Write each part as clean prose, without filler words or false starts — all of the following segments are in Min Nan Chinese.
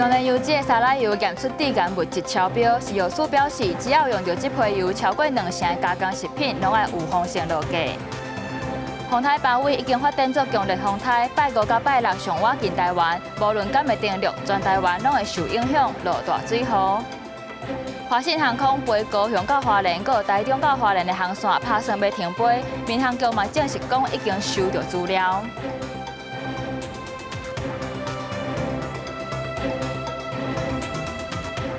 用燃油脂的沙拉油驗出致癌物質超標，食藥署表示，只要用著這批油超過兩成的加工食品，攏愛預防性落架。風颱巴威已經發展做強烈風颱，拜五佮拜六上倚近台灣，無論敢會登陸，全台灣攏會受影響，落大水雨。華信航空飛高雄到花蓮、閣有台中到花蓮的航線，拍算欲停飛。民航局嘛證實講已經收著資料。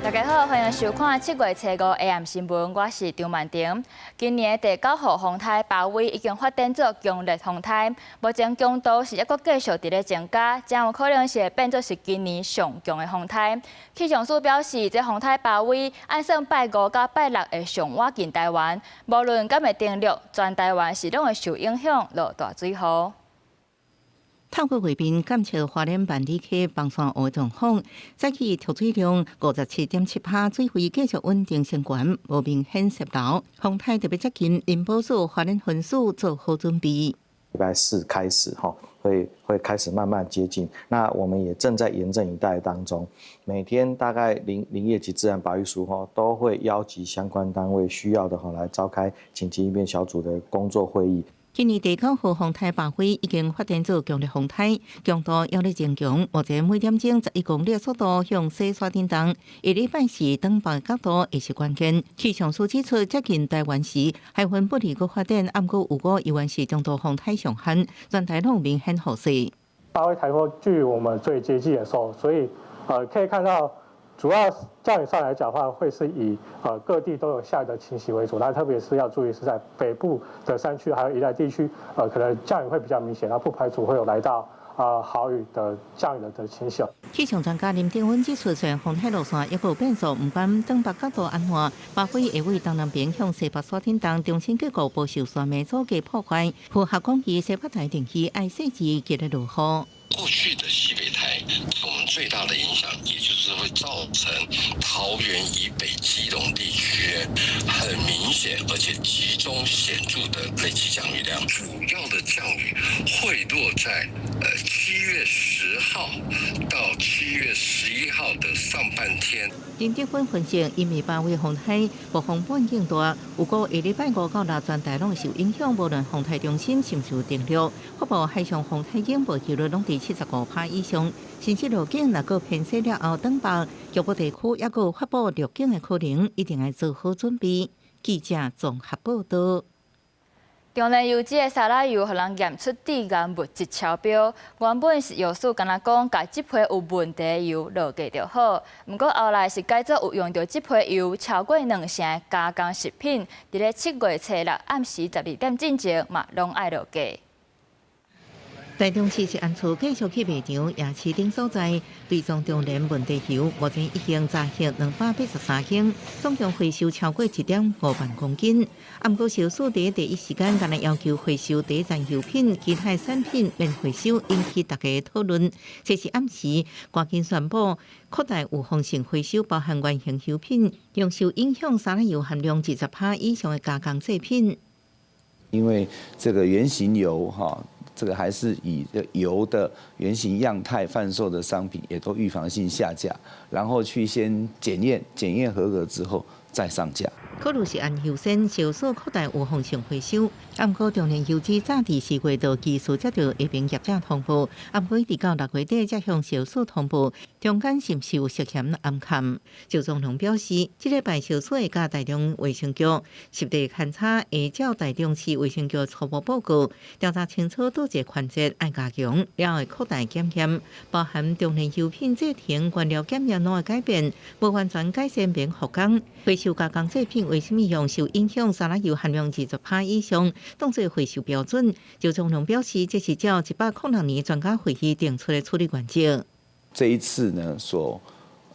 大家好，歡迎收看7月初五 AM 新聞，我是張曼婷。今年第九號風颱巴威已經發展做強烈風颱，目前強度是猶閣繼續佇咧增加，真有可能是會變做是今年上強的風颱。氣象署表示，這風颱巴威按算拜五佮拜六會上倚近台灣，無論敢會登陸，全台灣是攏會受影響，落大水雨。透過衛兵監測花蓮萬里溪崩山湖狀況，早起蓄水量57.7%，水位繼續穩定升懸，無明顯洩流。風颱特別接近，林保署花蓮分署做好準備。禮拜四開始，哈，會開始慢慢接近。那我們也正在嚴陣以待當中，每天大概林業及自然保育署，哈，都會邀集相關單位需要的，哈，來召開緊急應變小組的工作會議。今年第九號風颱巴威已經發展做強烈風颱，強度猶咧增強，目前每點鐘11公里速度向西煞振動。下禮拜四東北角度會是關鍵。氣象署指出，接近台灣時，海雲不利閣發展，毋過有五猶原是中度風颱上限，全台攏明顯雨勢。巴威颱風距我們最接近的時候，所以可以看到，主要降雨上來講的話，會是以各地都有下雨的情形為主。那特別是要注意是在北部的山區，還有宜蘭地區，可能降雨會比較明顯，那不排除會有來到豪雨的降雨的情形。氣象專家林定文指出，雖然風颱路線猶閣變數，毋管東北角度按怎，巴威會為東南邊向西北煞振動，中心結構無受山脈阻隔破壞，符合講義西北台定期愛細緻吉咧落雨。過去的西北颱，我們最大的影響，也就是會造成桃園以北基隆地區很明顯而且集中顯著的累積降雨量。主要的降雨會落在7月10號到7月11號的上半天。林德芬分析，因為巴威風颱暴風半徑大，有過下禮拜五到六全台攏會受影響，無論風颱中心是毋是有登陸，發布海上風颱警報幾率攏佇75%以上，甚至路徑若閣偏西了後，東北局部地區猶閣發布預警的可能，一定愛做好準備。記者綜合報道。中煉油脂的沙拉油，予人驗出致癌物質超標。原本食藥署敢若講，共這批有問題的油落架就好。毋過後來是改做有用著這批油超過兩成的加工食品，佇咧7月初六暗時12點進前嘛，攏愛落架。台中市食安處繼續去賣場、夜市等所在，追蹤中煉問題油，目前已經查核283間，總共回收超過1.5萬公斤。毋過食署佇第一時間，干焦要求回收第一層油品，其他產品免回收，引起大家討論。這是暗時趕緊宣布擴大預防性回收，包含原型油品，用受影響沙拉油含量20%以上的加工製品。因為這個原型油哈。這個還是以油的原型樣態販售的商品，也都預防性下架，然後去先檢驗，檢驗合格之後再上架。考慮食安優先，食署擴大預防性回收。毋過中煉油脂早佇4月就技術接著下爿業者通報，毋過一直到6月底才向食署通報，中間是毋是有涉嫌掩崁？周宗龍表示，這禮拜食署會佮台中衛生局實地勘查，會照台中市衛生局初步報告調查清楚，佗一個環節愛加強，了後擴大檢驗，包含中煉油品製程、原料檢驗攏會改變，無完全改善免復工。回收加工製品為啥物用受影響沙拉油含量20%以上，當做回收標準？周宗龍表示，這是照106年專家會議定出的處理原則。這一次呢，所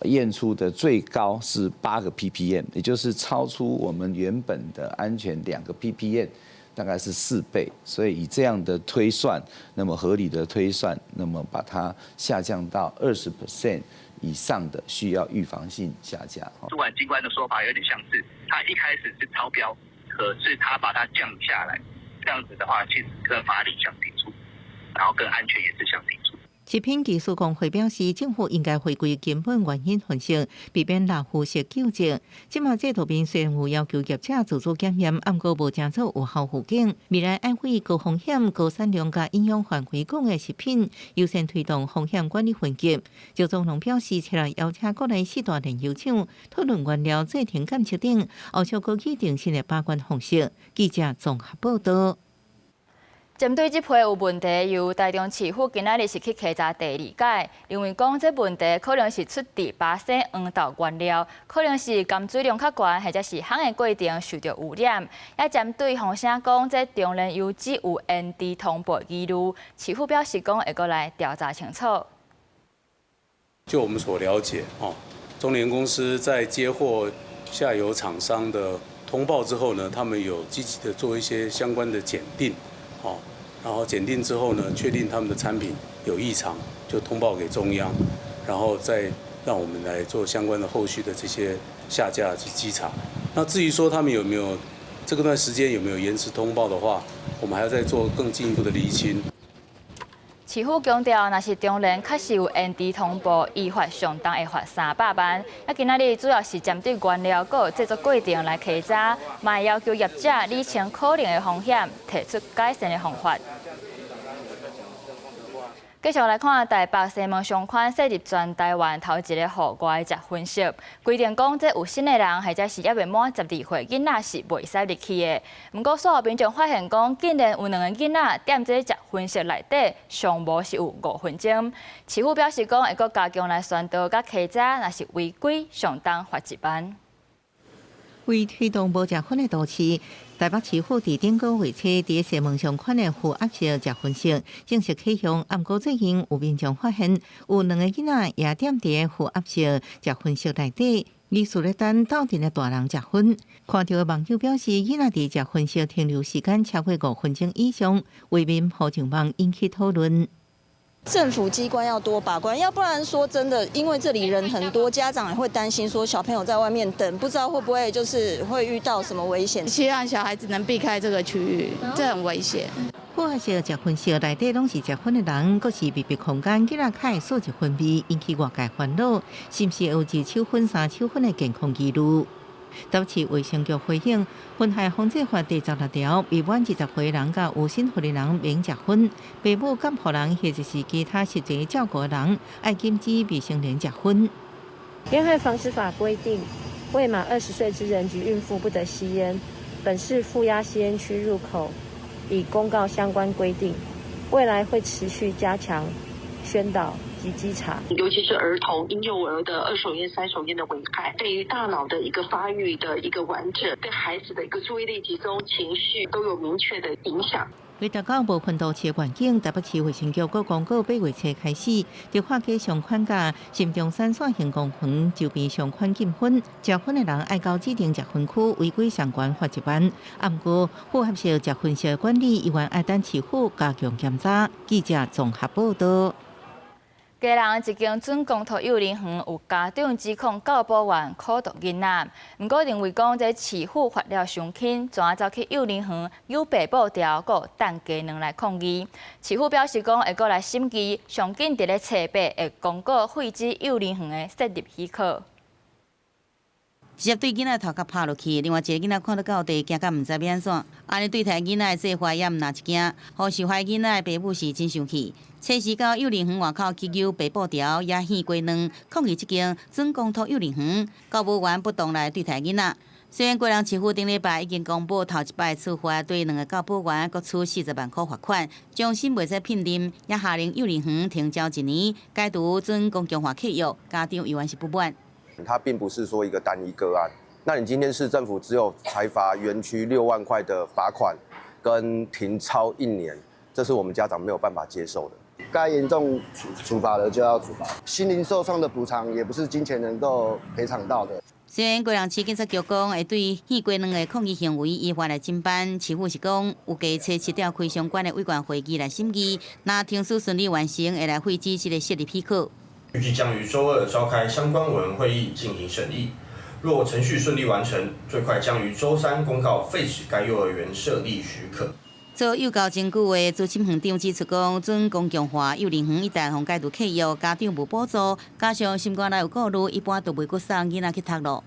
驗出的最高是8個 ppm，也就是超出我們原本的安全2個 ppm，大概是4倍。所以以這樣的推算，那麼合理的推算，那麼把它下降到20% 以上的需要預防性下架。主管機關的說法有點像是，他一開始是超標，可是他把它降下來，這樣子的話，其實跟法理相抵觸，然後跟安全也是相抵觸。食品技術公會表示，政府應該回歸根本原因分析，避免報復式究責。這馬制度面雖然有要求業者自主檢驗，毋過無成做有效預警。未來愛為高風險、高產量佮影響範圍廣的食品，優先推動風險管理分級。趙宗龍表示，將來邀請國內四大煉油廠討論原料製程檢測等，後續閣擬定新的把關方式。記者綜合報道。針對這批有問題的油，台中市府今仔日是去稽查第二擺，認為講這問題可能是出佇巴西黃豆原料，可能是含水量較懸，或者是烘的過程受著污染。也針對風聲講這中煉油脂有延遲通報疑慮，市府表示講會閣來調查清楚。就我們所了解，哦，中聯公司在接獲下游廠商的通報之後呢，他們有積極的做一些相關的檢定。哦，然後檢定之後呢，確定他們的產品有異常，就通報給中央，然後再讓我們來做相關的後續的這些下架及稽查。那至於說他們有沒有這個段時間有沒有延遲通報的話，我們還要再做更進一步的釐清。市府強調，若是中聯確實有延遲通報，依法上重會罰300萬。啊，今仔日主要是針對原料閣製作過程來稽查，嘛會要求業者理清可能的風險，提出改善的方法。繼續來看台北西門商圈設立全台灣頭一个戶外食薰室，規定講這有身的人或者是猶未滿12歲囡仔是袂使入去的。毋過，煞有民眾發現講，竟然有兩个囡仔踮這食薰室內底，上無是有5分鐘。市府表示講，會閣加強來宣導佮稽查，若是違規，上重罰1萬。為推動無食薰的都市，台北市府佇頂個月初佇西門商圈的負壓式食薰室正式啟用。毋過最近有民眾發現，有兩个囡仔也踮佇負壓式食薰室內底，疑似咧等鬥陣的大人食薰。看著的網友表示，囡仔佇食薰室停留時間超過5分鐘以上，未免予上網引起討論。政府機關要多把關，要不然說真的，因為這裡人很多，家長也會擔心說小朋友在外面等，不知道會不會就是會遇到什麼危險。希望小孩子能避開這個區域，這很危險。負壓式食薰室內底攏是食薰的人，閣是密閉空間，囡仔較會數一薰味，引起外界煩惱，是毋是有二手薰、三手薰的健康疑慮？台北市衛生局回應，薰害防制法第16條，未滿20歲人佮有身份的人免食薰，父母監護人或者是其他實際照顧人，愛禁止未成年食薰。煙害防治法規定，未滿20歲之人及孕婦不得吸煙。本市負壓吸煙區入口已公告相關規定，未來會持續加強宣導及稽查，尤其是兒童、嬰幼兒的二手菸、三手菸的危害，對於大腦的一個發育的一個完整，對孩子的一個注意力集中、情緒都有明確的影響。為達到無薰都市願景，台北市衛生局閣公告8月初開始，迪化街商圈佮新中山線行公園周邊商圈禁薰，食薰的人愛到指定食薰區，違規上懸罰1萬。毋過負壓式食薰室管理依然愛等市府加強檢查。記者綜合報道。基隆一間準公托幼兒園有家長指控教保員苦毒囡仔，毋過認為講這市府罰了傷輕，怎走去幼兒園搝白布條，閣擲雞卵來抗議。市府表示講會閣來審議，上緊佇咧初八會公告廢止幼兒園的設立許可。直接對囡仔頭殼拍落去，另外一个囡仔看著到地，驚甲毋知欲按怎。按呢對待囡仔的做法也毋若一驚，予受害囡仔的爸母是真生氣。初時到幼兒園外口去搝白布條，也獻雞卵，抗議這間準公托幼兒園教保員不當來對待囡仔。雖然基隆市府頂禮拜已經公布頭一擺處罰，對兩个教保員各處40萬箍罰款，終身袂使聘任，也下令幼兒園停招一年，解除準公共化契約，家長猶原是不滿。它並不是說一個單一個案，那你今天市政府只有裁罰園區6萬塊的罰款，跟停超一年，這是我們家長沒有辦法接受的。該嚴重處罰的就要處罰，心靈受創的補償也不是金錢能夠賠償到的。雖然基隆市警察局講會對獻雞卵的抗議行為依法來偵辦，市府是講預計初七召開相關的委員會議來審議，若程序順利完成，會來廢止這个設立許可。預計將於週二召開相關委員會議進行審議，若程序順利完成，最快將於週三公告廢止該幼兒園設立許可。做幼教真久的資深園長指出講，準公共化幼兒園一旦予解除契約，家長無補助，加上心肝內有顧慮，一般都袂閣送囡仔去讀囉。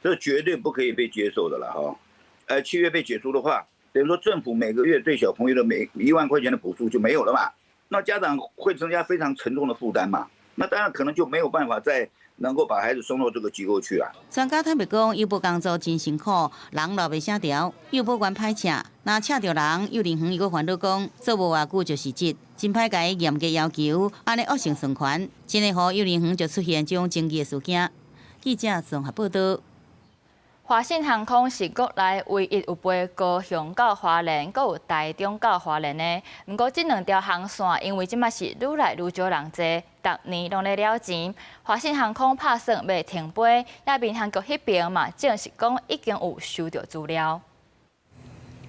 這絕對不可以被接受的啦！哈，契約被解除的話，等於說政府每個月對小朋友的每1萬塊錢的補助就沒有了嘛，那家長會增加非常沉重的負擔嘛，那當然可能就沒有辦法再能夠把孩子送到這個機構去啊。專家坦白講，幼保工作真辛苦，人老袂寫調，幼保員歹請，若請著人，幼兒園又閣煩惱講做無偌久就辭職，真歹共伊嚴格要求，按呢惡性循環，真會予幼兒園就出現這種爭議的事件。記者綜合報道。華信航空是國內唯一有飛高雄到花蓮，閣有台中到花蓮的。毋過，這兩條航線因為這馬是愈來愈少人坐，逐年攏咧了錢。華信航空拍算欲停飛，也民航局彼爿嘛證實講已經有收著資料。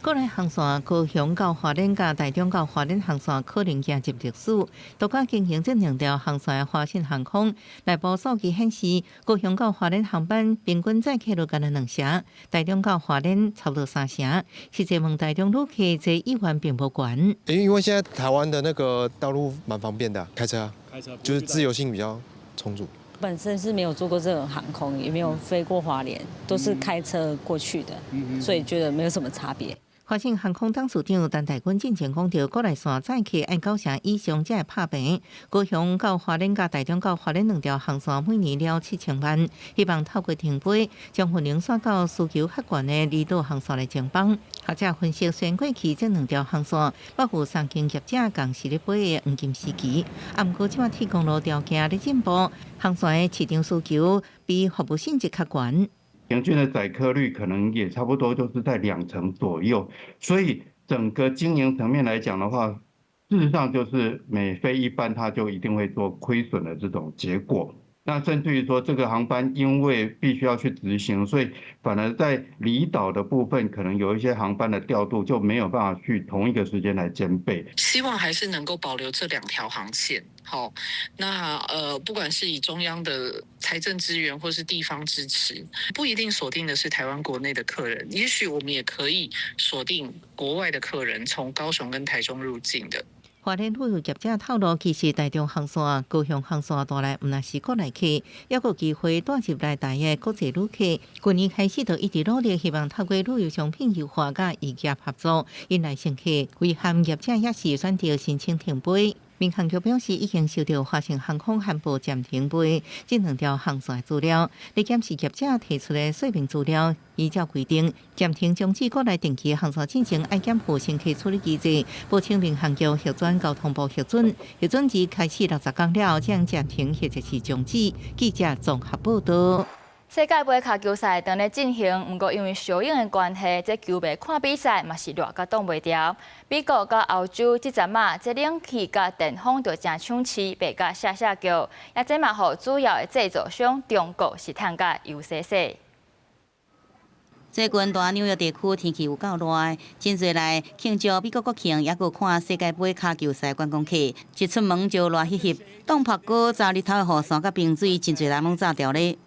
國內航線高雄到花蓮佮台中到花蓮航線可能行入歷史。獨家經營這兩條航線的華信航空內部數據顯示，高雄到花蓮航班平均載客率干焦兩成，台中到花蓮差不多三成。實際問台中旅客坐意願並無懸。因為現在台灣的那個道路蠻方便的，開車啊，開車就是自由性比較充足。本身是沒有坐過這種航空，也沒有飛過花蓮，都是開車過去的，所以覺得沒有什麼差別。華信航空董事長陳大軍進前講著，國內線載客愛九成以上才會拍平。高雄到花蓮佮台中到花蓮兩條航線每年了7000萬，希望透過停飛，將運能徙到需求較懸的離島航線來填補。學者分析，雖然過去這兩條航線，包括三間業者仝時咧飛的黃金時期，啊，毋過這馬鐵公路條件咧進步，航線的市場需求比服務性質較懸。平均的載客率可能也差不多就是在2成左右，所以整個經營層面來講的話，事實上就是每飛一班，它就一定會做虧損的這種結果。那甚至於說，這個航班因為必須要去執行，所以反而在離島的部分，可能有一些航班的調度就沒有辦法去同一個時間來兼備。希望還是能夠保留這兩條航線。好，那不管是以中央的財政資源或是地方支持，不一定鎖定的是台灣國內的客人，也許我們也可以鎖定國外的客人，從高雄跟台中入境的。花蓮旅遊業者透露，其實台中航線、高雄航線帶來毋但是國內客，抑閣有機會帶入來台的國際旅客。去年開始就一直努力，希望透過旅遊商品優化佮異業合作，引來乘客。遺憾業者也是選擇申請停飛。民航局表示，已經收到華信航空宣布暫停飛這兩條航線的資料，來檢視業者提出的說明資料。依照規定，暫停終止國內定期航線進前，愛檢附乘客處理機制，報請民航局核准交通部核准，核准日開始60天了後，將暫停或者是終止。記者綜合報道。世界盃跤球賽正咧進行，毋過因為燒影的關係，這球迷看比賽嘛是熱甲擋袂牢。美國佮歐洲這陣仔，這冷氣佮電風就誠搶市，賣甲嚇嚇叫。也這嘛予主要的製造商中國是趁甲油洗洗。最近大紐約地區天氣有夠熱，真濟來慶祝美國國慶，抑閣看世界盃跤球賽觀光客，一出門就熱翕翕，凍曝過早日頭的雨傘佮冰水，真濟人攏炸著咧。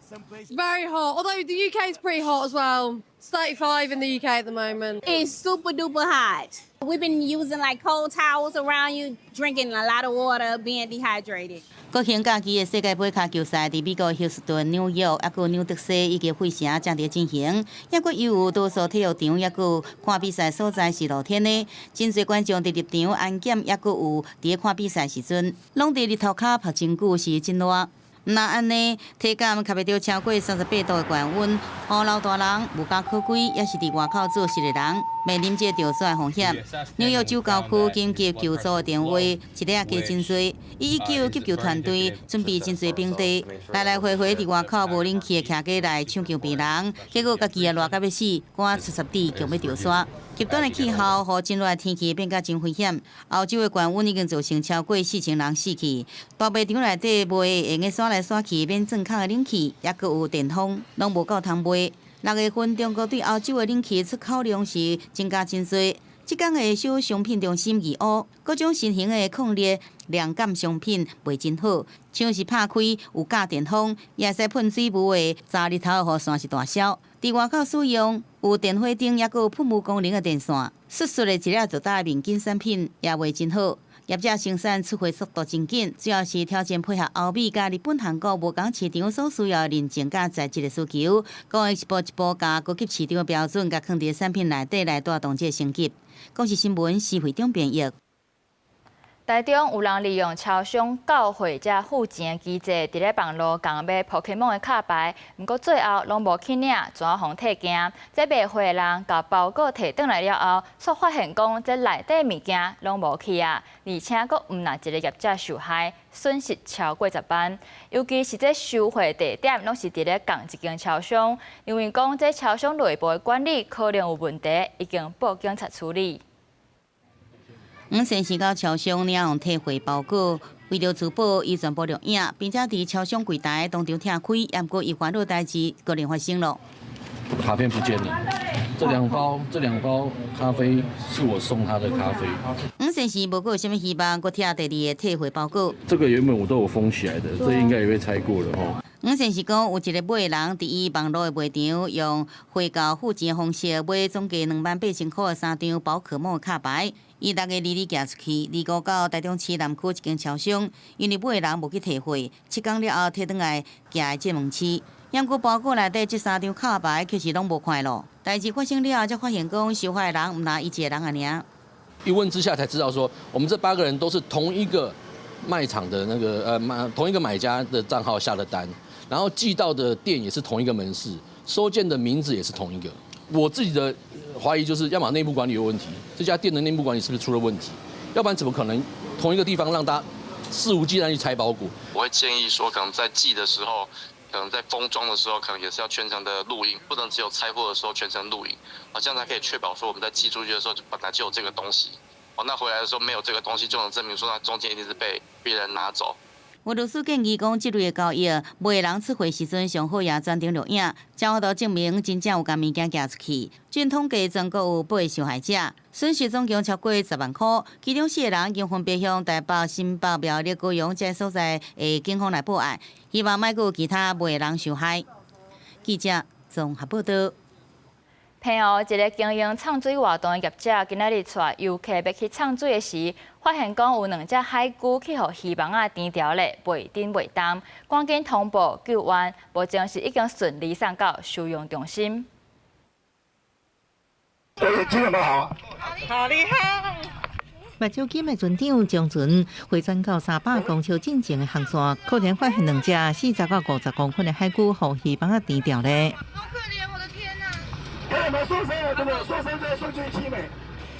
Very hot, although the UK is pretty hot as well. It's 35 in the UK at the moment. It's super duper hot. We've been using like cold towels around you, drinking a lot of water, being dehydrated. 國慶假期的世界盃跤球賽，佇美國休斯頓、紐約、抑閣紐澤西以及費城正佇進行。抑閣有多數體育場，抑閣看比賽所在是露天的，真濟觀眾佇入場安檢，抑閣有佇咧看比賽時陣，攏佇日頭跤曝真久，是真熱。毋但按呢，體感較袂著超過38度的高溫，予老大人無家可歸，抑是佇外口做事的人，面臨這著煞風險。紐約州郊區緊急求助的電話一日也加真濟，119急救團隊準備真濟冰袋，來來回回佇外口無冷氣的徛家來搶救病人，結果家己也熱甲欲死，寒出濕滴，強欲著沙。極端的氣候，予真熱的天氣變甲真危險。歐洲的高溫已經造成超過4000人死去。大賣場內底賣會用得徙來徙去免轉空的冷氣，抑閣有電風，攏無夠通賣。6月份，中國對歐洲的冷氣出口量是增加真濟。這工的小商品中心義烏，各種新型的抗熱涼感商品賣真好，像是拍開有加電風，也會使噴水霧的查日頭的雨傘是大銷。佇外口使用有電火燈，抑閣有噴霧功能的電線，雪雪的一粒就焦的面巾產品也賣真好。業者生產出貨速度真緊，主要是條件配合歐美佮日本、韓國無仝市場所需要的認證佮材質的需求，講會一步一步共高級市場的標準共囥佇產品內底來帶動這个升級。公視新聞施惠中編譯。台中有人利用超商購貨者付錢的機制，佇咧網路共買寶可夢的卡牌，毋過最後攏無去領，怎予退件？這賣貨的人共包裹提轉來了後，煞發現講這內底物件攏無去啊，而且閣毋但一个業者受害，損失超過10萬。尤其是這收貨地點攏是佇咧仝一間超商，因為講這超商內部的管理可能有問題，已經報警察處理。黃先生到超商領予退貨包裹，為著自保，伊全部錄影，並且佇超商櫃台當場拆開，毋過伊煩惱代誌閣另發生囉。卡片不見了，這兩包咖啡是我送他的咖啡。黃先生無閣有啥物希望，閣拆第二个退貨包裹。這個原本我都有封起來的，這應該也被拆過了吼。黃先生講，有一個買人佇伊網路的賣場用匯購付錢的方式買總價28,000箍的三張寶可夢卡牌。伊6月22寄出去，25到台中市南區一間超商，因為買的人無去提貨，7天了後提轉來寄來這門市。毋過包裹內底這三張卡牌卻是攏無看囉。代誌發生了後，才發現講受害人毋但伊一個人爾爾。一問之下才知道說，我們這八個人都是同一個賣場的那個買同一個買家的賬號下的單，然後寄到的店也是同一個門市，收件的名字也是同一個。我自己的懷疑就是，要麼內部管理有問題，這家店的內部管理是不是出了問題？要不然怎麼可能同一個地方讓大家肆無忌憚去拆包裹？我會建議說，可能在寄的時候，可能在封裝的時候，可能也是要全程的錄音，不能只有拆貨的時候全程錄影，啊，這樣才可以確保說我們在寄出去的時候就本來就有這個東西。哦，那回來的時候沒有這個東西，就能證明說它中間一定是被別人拿走。有律師建議講，這類的交易，買人出貨時陣上好也全程錄影，才有法度證明真正有共物件寄出去。據統計，全國有八个受害者，損失總共超過10萬箍。其中四个人已經分別向台北、新北、苗栗、高雄這所在的警方來報案，希望莫閣有其他買人受害。記者綜合報道。澎湖一个經營藏水活動的業者，今仔日帶遊客欲去藏水的時，發現講有兩隻海龜去予漁網仔纏牢咧，袂振袂動，趕緊通報救援，目前是已經順利送到收容中心。今天好，好厲害！目睭金的船長將船回轉到300公尺進前的航線，可能發現兩隻40到50公分的海龜予漁網仔纏牢咧。好可憐，我的天哪！哎，沒受傷了，對不對？受傷再送進去沒？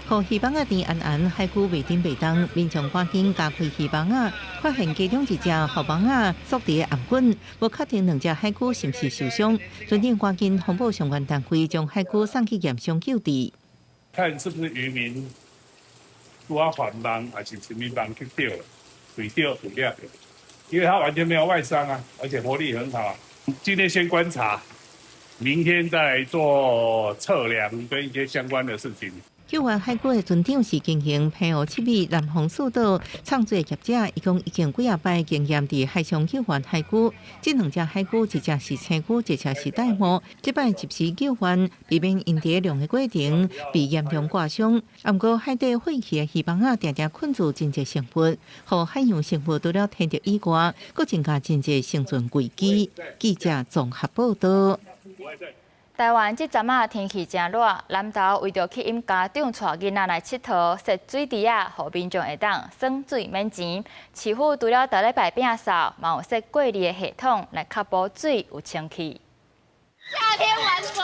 予漁網仔纏絚絚，海龜袂振袂動，民眾趕緊加開漁網仔，發現其中一隻予網仔束佇頷頸，無確定兩隻海龜是毋是受傷。船長趕緊通報相關單位，將海龜送去驗傷救治。看是不是漁民拄仔翻網，還是啥物網去釣，被釣被掠著，因為它完全沒有外傷啊，而且活力很好。今天先觀察，明天再做測量跟一些相關的事情。救援海龜的船長是經營澎湖七尾南風四島藏水業者，伊講已經幾仔擺經驗佇海上救援海龜。這兩隻海龜，一隻是青龜，一隻是玳瑁。這擺及時救援，避免𪜶佇漁的過程被嚴重割傷。毋過海底廢棄的漁網仔，定定困住真濟生物，予海洋生物除了天敵以外，閣增加真濟生存危機。記者綜合報道。台灣這陣仔天氣誠熱，南投為著吸引家長帶囡仔來𨑨迌，設水池仔，予民眾會當耍水免錢。市府除了逐禮拜摒掃，嘛有設過濾的系統來確保水有清氣。夏天玩水，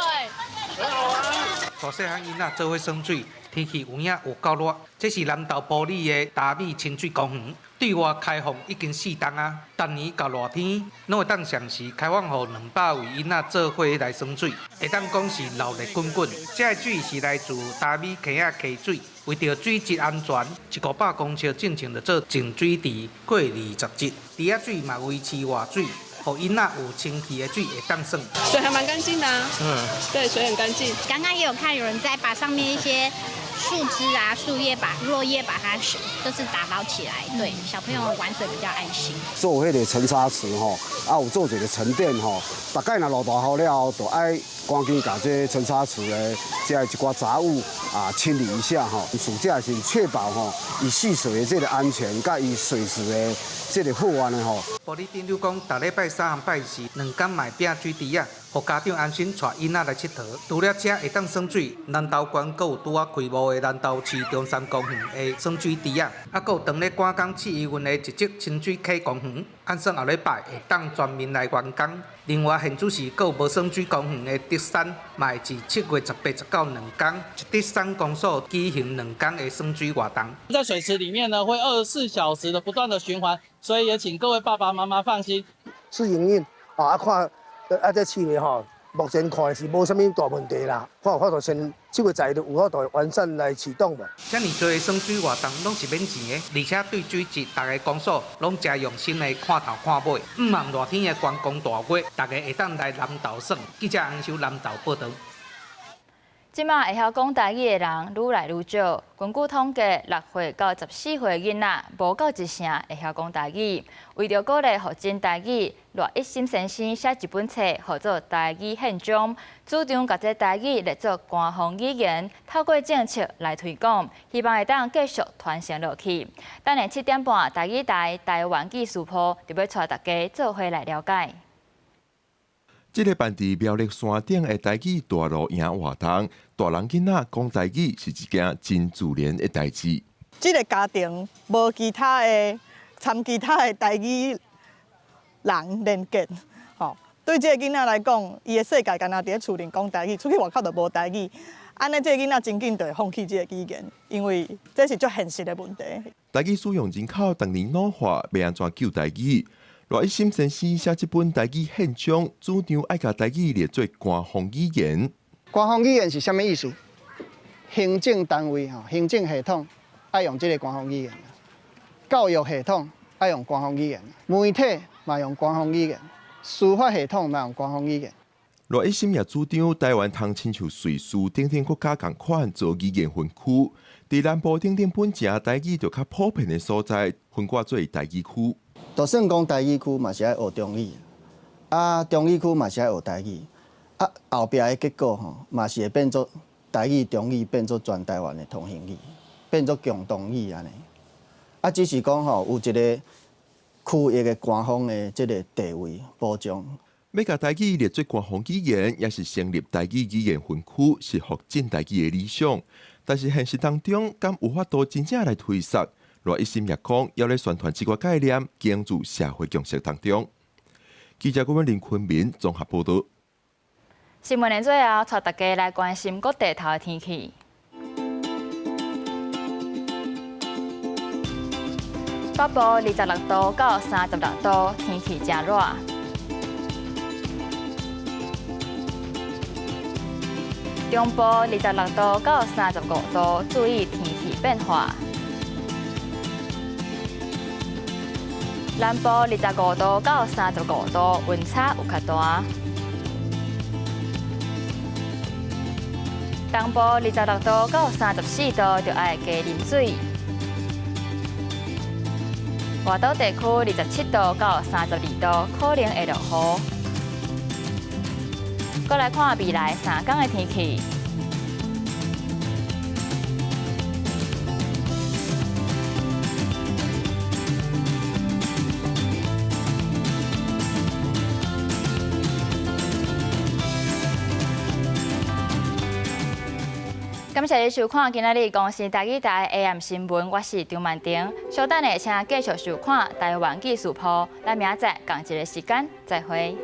大細漢囡仔做伙耍水，天氣有影有夠熱。這是南投埔里的達美親水公園，對外開放已經四冬啊，逐年到熱天，攏會當上時開放予200位囡仔做伙來耍水，會當講是鬧熱滾滾。這个水是來自達美坑仔溪水，為著水質安全，1-500公尺進前就做淨水池過濾雜質，池仔水嘛維持活水。予囡仔有清氣的水會當耍。水還蠻乾淨的啊，對，水很乾淨。剛剛也有看有人在把上面一些樹枝啊、樹葉把落葉把它就是打包起來，對小朋友玩水比較安心。做彼个沉沙池吼，啊有做一个沉澱吼，大概若落大雨了後，就愛趕緊共這沉沙池的這一寡雜物啊清理一下吼。暑假是確保吼，伊戲水的這个安全，佮伊水質的這个好按呢吼。埔里鎮長講，逐禮拜三和拜四兩工嘛會摒水池仔，予家長安心帶囡仔來𨑨迌。除了遮會當耍水，南投縣閣有拄仔開幕的南投市中山公園的耍水池仔，啊，閣有當咧趕工試營運的一則親水溪公園，按算後禮拜會當全面來完工。另外，現主時閣有無耍水公園的竹山，嘛會佇7月18、19兩工，竹山公所舉行兩工的耍水活動。在水池裡面呢，會24小時的不斷的循環，所以也請各位爸爸媽媽放心。試營運啊，看啊，這試的吼，目前看是無啥物大問題啦。看有法度先7月十就有法度完善來啟動無。遮爾濟耍水活動攏是免錢的，而且對水質，逐个公所攏誠用心的看頭看尾。毋望熱天的觀光大月，大家會當來南投耍。記者洪秀南投報導。這馬會曉講台語的人愈來愈少。根據統計，6歲到14歲囡仔，無夠一成會曉講台語。為著鼓勵復振台語，賴一心先生寫一本冊，號做《台語憲章》，主張共這台語列做官方語言，透過政策來推廣，希望會當繼續傳承落去。等下7點半，台語台台灣記事鋪就欲帶大家做伙來了解。這个辦佇苗栗山頂的台語大露營活動，大人囡仔講台語是一件真自然的代誌。這个家庭無其他的參其他的台語人連結，吼，對這个囡仔來講，伊的世界干焦佇咧厝裡講台語，出去外口就無台語。按呢，這个囡仔真緊就會放棄這个語言，因為這是足現實的問題。台語使用人口逐年老化，欲按怎救台語？賴一心先生寫這本台語憲章，主張愛共台語列做官方語言。官方語言是啥物意思？行政單位吼，行政系統愛用這个官方語言，教育系統愛用官方語言，媒體嘛用官方語言，司法系統嘛用官方語言。賴一心也主張台灣通親像瑞士等等國家仝款做語言分區，佇南部等等本誠台語就較普遍的所在，分割做台語區。就算講台語區嘛是愛學中語，啊，中語區嘛是愛學台語，啊，後壁的結果吼嘛是會變做台語、中語變做全台灣的通行語，變做共同語按呢。啊，只是講吼有一个區域的官方的這个地位保障。欲共台語列做官方語言，抑是成立台語語言分區，是復振台語的理想。但是現實當中，敢有法度真正來推實？賴一心也講，猶咧宣傳這个概念，經入社會共識當中。記者顧問林坤明綜合報導。新聞的最後，帶大家來關心各地頭的天氣。北部26度到36度，天氣誠熱。中部26度到35度，注意天氣變化。南部25度到35度，溫差有較大。東部26度到34度，就愛加啉水。外島地區27度到32度，可能會落雨。閣來看未來3天的天氣。感謝你收看今仔日公視台語台 AM 新聞，我是張曼婷。稍等下，請繼續收看台灣記事簿。咱明仔載仝一个時間再會。